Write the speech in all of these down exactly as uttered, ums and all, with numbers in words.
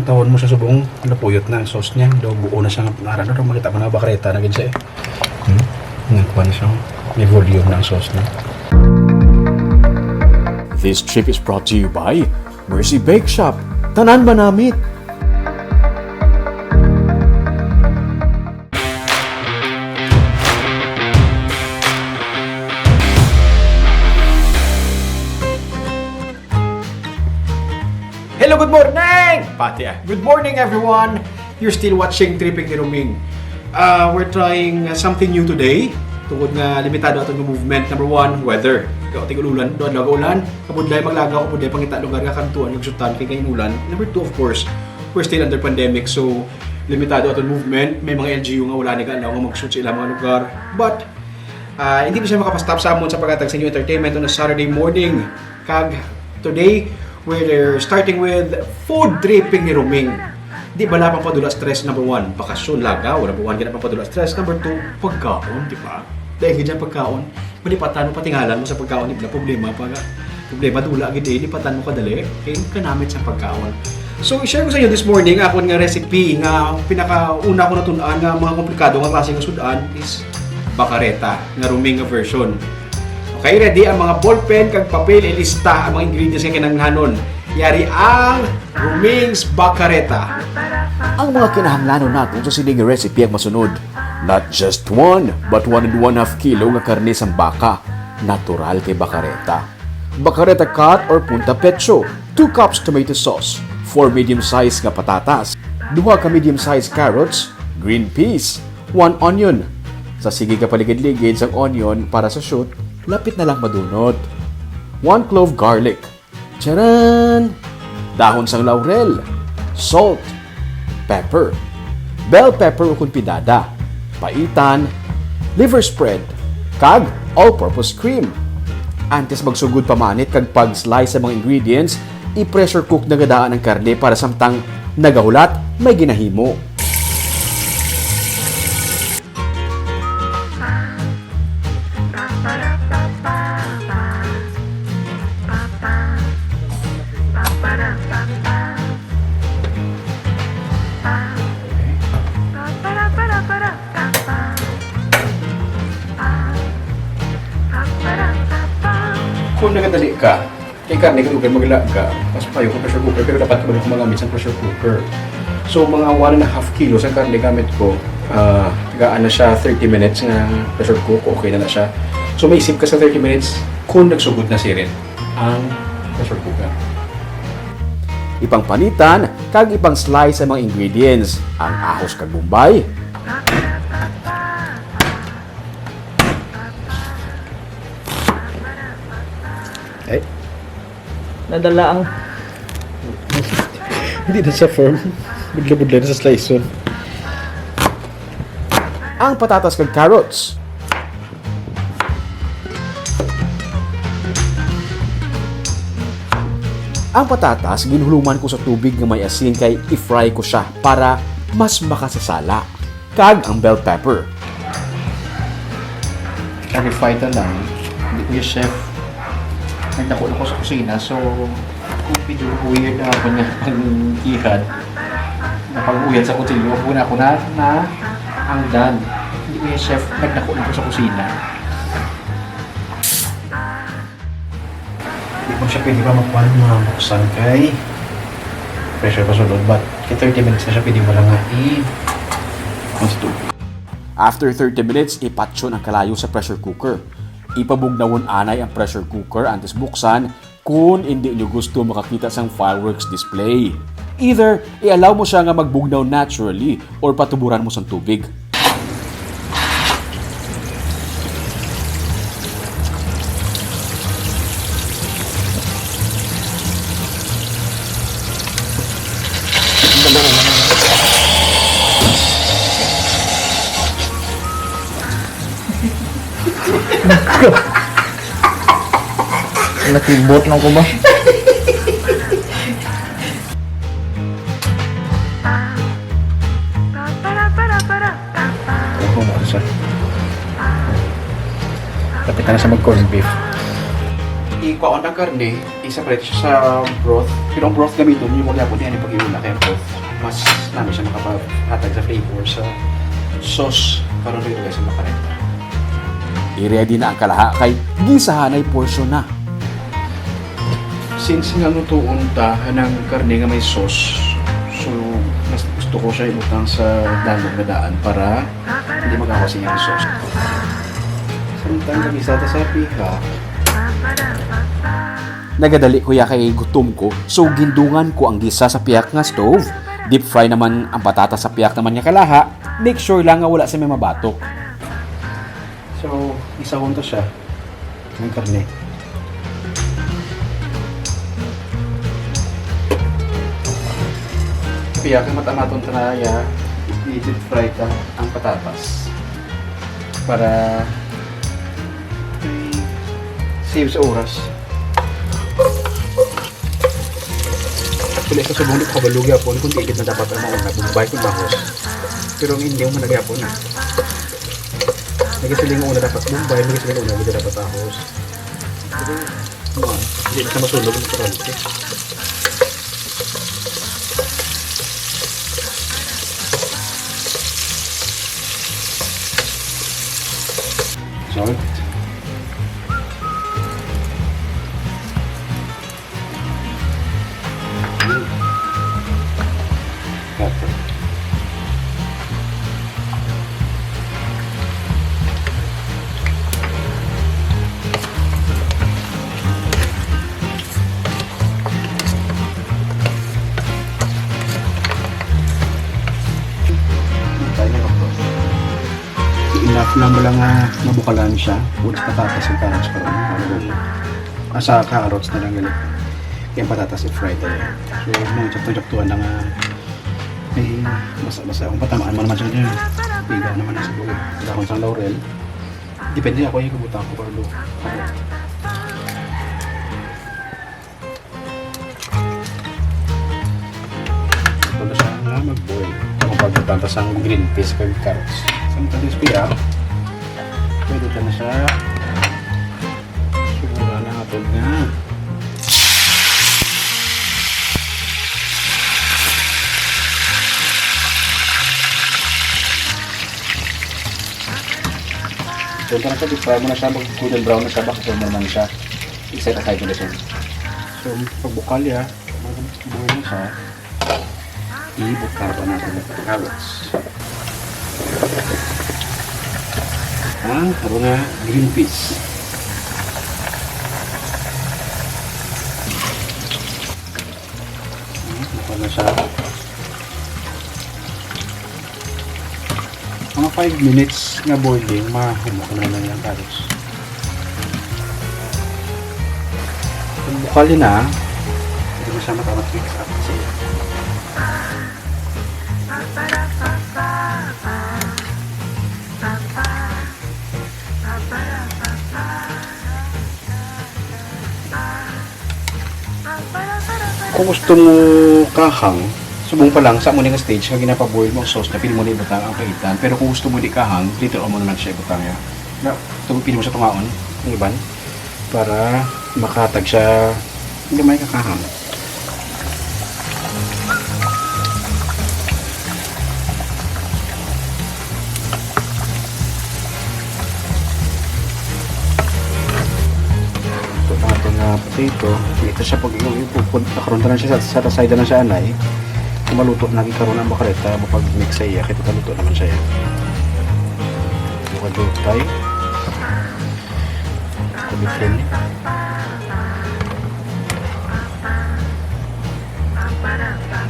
Tawon mo sa subong, napuyot na ang sauce niya. Daw buo na siya nga, nara na, daw makita mo na, bakareta na gid siya eh. Hmm? Nagkuha na siya. May volume na ang sauce niya. This trip is brought to you by Mercy Bake Shop. Tanan manamit! Hello, good morning! Pati ah. Good morning, everyone! You're still watching Tripping ni Roming. Uh, we're trying uh, something new today. Tungod nga limitado aton nga movement. Number one, weather. Ikaw, tig-ulan, doon lang ulan. Kabudlay maglagaw, kabudlay pangita lugar nga kantuan, nagsutan kay kay ulan. Number two, of course, we're still under pandemic, so limitado aton movement. May mga L G U nga wala ni kaalaw nga mag-shoot sa ilang mga lugar. But, ah, hindi na siya makapastop sa amon sa paghatag sa inyo entertainment on a Saturday morning. Kag today, we're starting with food tripping ni Roming. Di bala pampadula stress, number one, bakasyon, lagaw, number one, gina pampadula stress, number two, pagkaon, di ba? Dahil gid ang pagkaon, malipatan mo, patingalan mo sa pagkaon, di ba? Problema pa, problema, dula gid eh, lipatan mo kadali, kay kanamit sa pagkaon. So, i-share ko sa inyo this morning, akon nga recipe nga pinakauna ko natun-an nga mga komplikado nga klase nga sud-an is bakareta, nga Roming nga version. Okay, ready ang mga ballpen kag papel, ilista ang mga ingredients nga kinahanglanon. Yari ang Roming's Bakareta. Ang mga kinahanglanon naton sa sining recipe ang masunod. Not just one, but one and one half kilo nga karne sang baka. Natural kay bakareta. Bakareta cut or punta pecho. Two cups tomato sauce. Four medium-sized nga patatas. Duha ka medium-sized carrots. Green peas. One onion. Sa sige ka paligid-ligid sang onion para sa shoot, lapit na lang madunot. One clove garlic. Charan! Dahon sang laurel, salt, pepper, bell pepper ukon pidada, paitan, liver spread, kag all-purpose cream. Antes magsugod pamanit kag pag-slice sa mga ingredients, i-pressure cook na gid daan ang karne para samtang nagahulat, may ginahimo. Kung nagadali ka, kay karne ka dugay maglaga, mas payo ko pressure cooker, pero dapat kabalo ko magamit sa pressure cooker. So, mga one and a half kilo sa karne gamit ko, ah, tagaan na siya thirty minutes nga pressure cook, okay na na siya. So, maisip ka sa thirty minutes kung nagsugod na sirin ang pressure cooker. Ipangpanitan kag ipang-slice ang mga ingredients, ang ahos kag bombay. Ay. Nadala ang Hindi na sa firm. Budla-budla na sa slice-on. Ang patatas kag carrots. Ang patatas, ginhuluman ko sa tubig nga may asin kay i-fry ko siya para mas makasasala. Kag ang bell pepper. Clarify ta lang, hindi ko yung chef. Nagdako na ko sa kusina, so kung medyo weird ang ako niya pag-ihad, na pag-uyad sa kutsilyo, ako na, ako na, na ang done. Hindi ko yung chef, nagdako na ko sa kusina. Di pa siya pwede pa makuha ng mga buksan kay pressure pa sulod. But kay thirty minutes na siya, pwede mo lang nga i-, mas tubig. After thirty minutes, ipatyon ang kalayo sa pressure cooker. Ipabugnawon anay ang pressure cooker antes buksan kung indi nyo gusto makakita sang fireworks display. Either i-allow mo siya nga magbugnaw naturally or patuburan mo sang tubig. Nakibot lang ko ba? Ako mo siya. Kapit na siya mag-corned beef. Ikuha ang karne, isaprito siya sa broth. Pero ang broth gamiton, yung wala po niya, yung pag-iuna kaya broth. Mas namin siya makapaghatag sa flavor sa sauce. Karon rin sa makareta. I-ready na ang kalaha kay gisahanay portion na. Since nga lutuon ta ng karne nga may sauce, so mas gusto ko siya ibutang sa danog nga daan para hindi magawas niya ang sauce. Samtang nagisa ta sa piha, nagadali ko ya kay gutom ko, so gindungan ko ang gisa sa pihak nga stove. Deep fry naman ang patatas sa pihak naman nga kalaha. Make sure lang nga wala sa may mabatok. So, isahon to siya. Ang karne. Kaya kay matamaton ta na ya, i-deep fry ta ang patatas para save sa oras. Actually, sa subong di ko kabalo gyapon kung diin na dapat ang mauna, Bombay kung Lahos. Pero ang ending man na gyapon, ah. Nagasiling nga una dapat Bombay, nagasiling una gid dapat Lahos. Pero, kuwan, hindi na siya masunog ang restaurante. Salt. Pepper. Enough lang mo lang nga mabukalan siya. Put patatas ang carrots karon. Asa carrots na lang gali. Kaya patatas i-fry tayo. So, mga tsakto-tsaktuan lang nga. Ay, basa-basa. Kung patamaan mo naman siya niya. Piga naman ang sibuyas. Dahon sang laurel. Depende ako yung kabuta ko, Carlo. Ito na siya nga mag-boil. Ang pagkatanta sa green peas kag carrots. Samtang this piya, pwede ka na siya. Siguro na natin nga. Punta na siya, fry mo na siya, mag-golden brown na siya, baka siya naman siya. Isa ka kayo na siya. So, pagbukal ya, magbuhay na siya. Ibukal pa natin ang carrots. Ang karon nga green peas. Hmm, bukal na siya. Mga five minutes nga boiling, mahumok na naman yung carrots. Kung bukal yun na, pwede mo siya matamat mix up sa iyo. Kung gusto mo kahang, subong pa lang, sa mo nga stage, nga ginapaboil mo ang sauce na, pwede mo na ibutang ang kahitan. Pero kung gusto mo di kahang, later on mo na lang siya ibutang, ya. Na, ito, pwede mo siya tungaon, ang iban, para makatag siya, hindi may kakahang. Ito pa ito nga potato. Ito siya pag yung ipupod. Nakaroon na lang siya sa, sa side na siya, anay. Kung maluto na karon ang bakareta, mapag-mix sa iya, kaya luto naman siya yan. Bukadutay. Kulitin.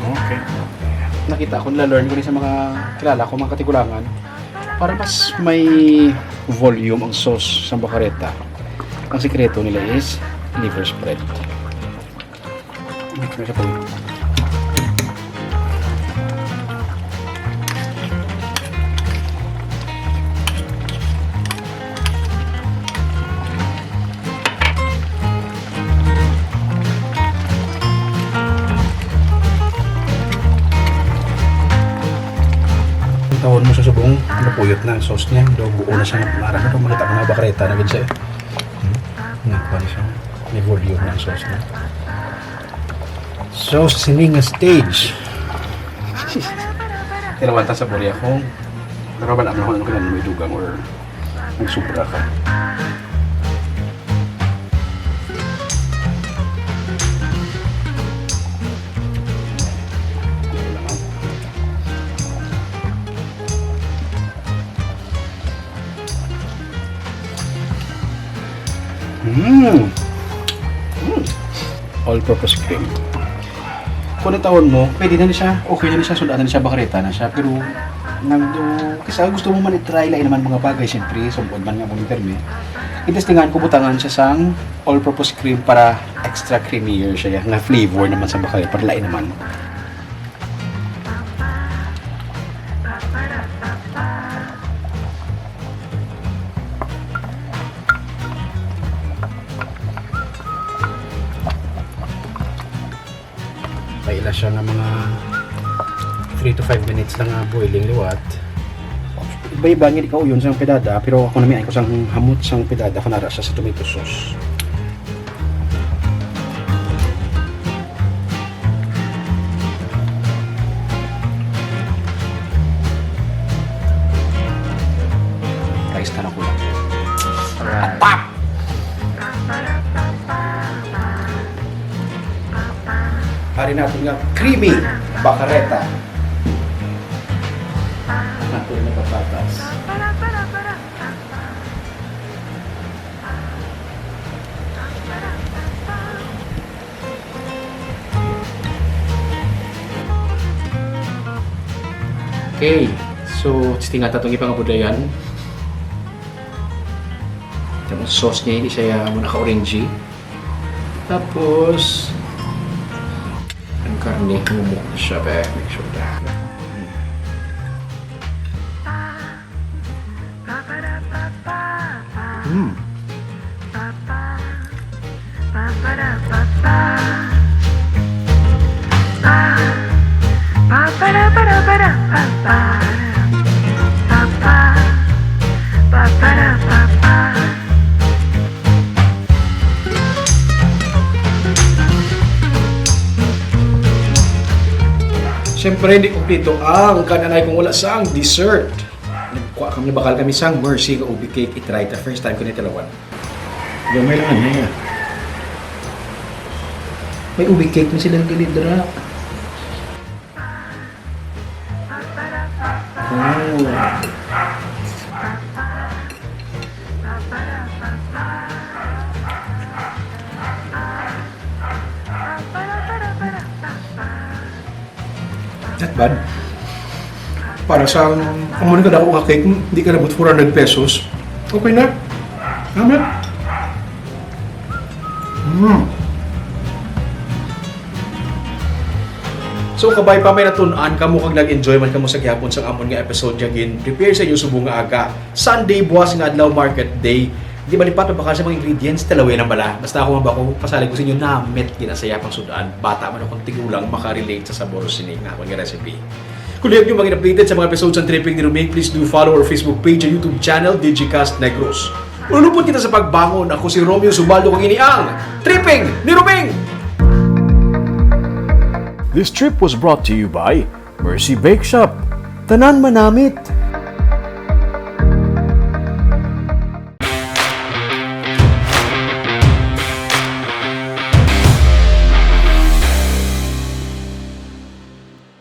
Okay. Nakita ko, nila-learn ko ni sa mga kilala ko, mga katigulangan. Para mas may volume ang sauce sa bakareta, ang sikreto nila is liver spread. May isa pa yun. Ang tawon mo sa subong, napuyot na ang sauce niya. Daw buo na siya, nara na, makita ko na, bakareta na gid siya. Hmm? Nakuha na siya. May volume na ang sauce na. So, sini nga stage. Tinawag ta sa buri akong. Pero wala mo kung ano ka na may dugang or nagsubra ka. Mm. Mm. All-purpose cream. Kung natawon mo, pwede na ni siya, okay na ni siya, sudaan na ni siya, bakareta na siya. Pero, nang do, kasi gusto mo man i-try, lain naman mga bagay, siyempre, sumod man nga mo ni permi. Itestingan ko, butangan siya sang all-purpose cream para extra creamier siya, nga flavor naman sa bakareta, para lain naman. Paila siya nga mga three to five minutes lang nga boiling liwat. Iba-iba nga di kauyon sang pedada, pero ako namian ko sang hamot sang pedada, kanara siya sa tomato sauce. Rice ka na ko lang. Alright. Atak! Ari natin nga creamy bakareta. Natin na patatas. Okay, so, testingan ta tong ipangabudlayan. Tapos sauce niya, hindi siya, ah, muna ka-orangey. Tapos, ang karne, humok na siya, be. Make sure that. Mm. Siyempre, hindi kumpleto ang kananay kung wala sa ang dessert. Nagkuha kami, bakal kami sang Mercy nga ube cake. I-try ta. First time ko ni tilawan. Gamay lang, ano, ya. May ube cake na sila gali dira. Oh. Not bad. Para sa, ang muna kadako ka cake, di ka nabot four hundred pesos. Okay na. Amen. Mm. So, kabay pa may natun-an kamo kag nag-enjoy man kamo sa gihapon sang amon nga episode nga gin-prepare sa inyo subong nga aga. Sunday, buwas nga adlaw, market day. Di malipat mabakal sa mga ingredients, talawi lang bala. Basta ako nga bako, pasalig ko sa inyo, namit ginasaya pang sud-an. Bata man akong tigulang, makarelate sa sabor sini nga akon nga recipe. Kung di nyo maging updated sa mga episodes sa Tripping ni Roming, please do follow our Facebook page and YouTube channel, Digicast Negros. Ululupon kita sa pagbangon. Ako si Romeo Subaldo, kag ini ang Tripping ni Roming! This trip was brought to you by Mercy Bake Shop. Tanan manamit.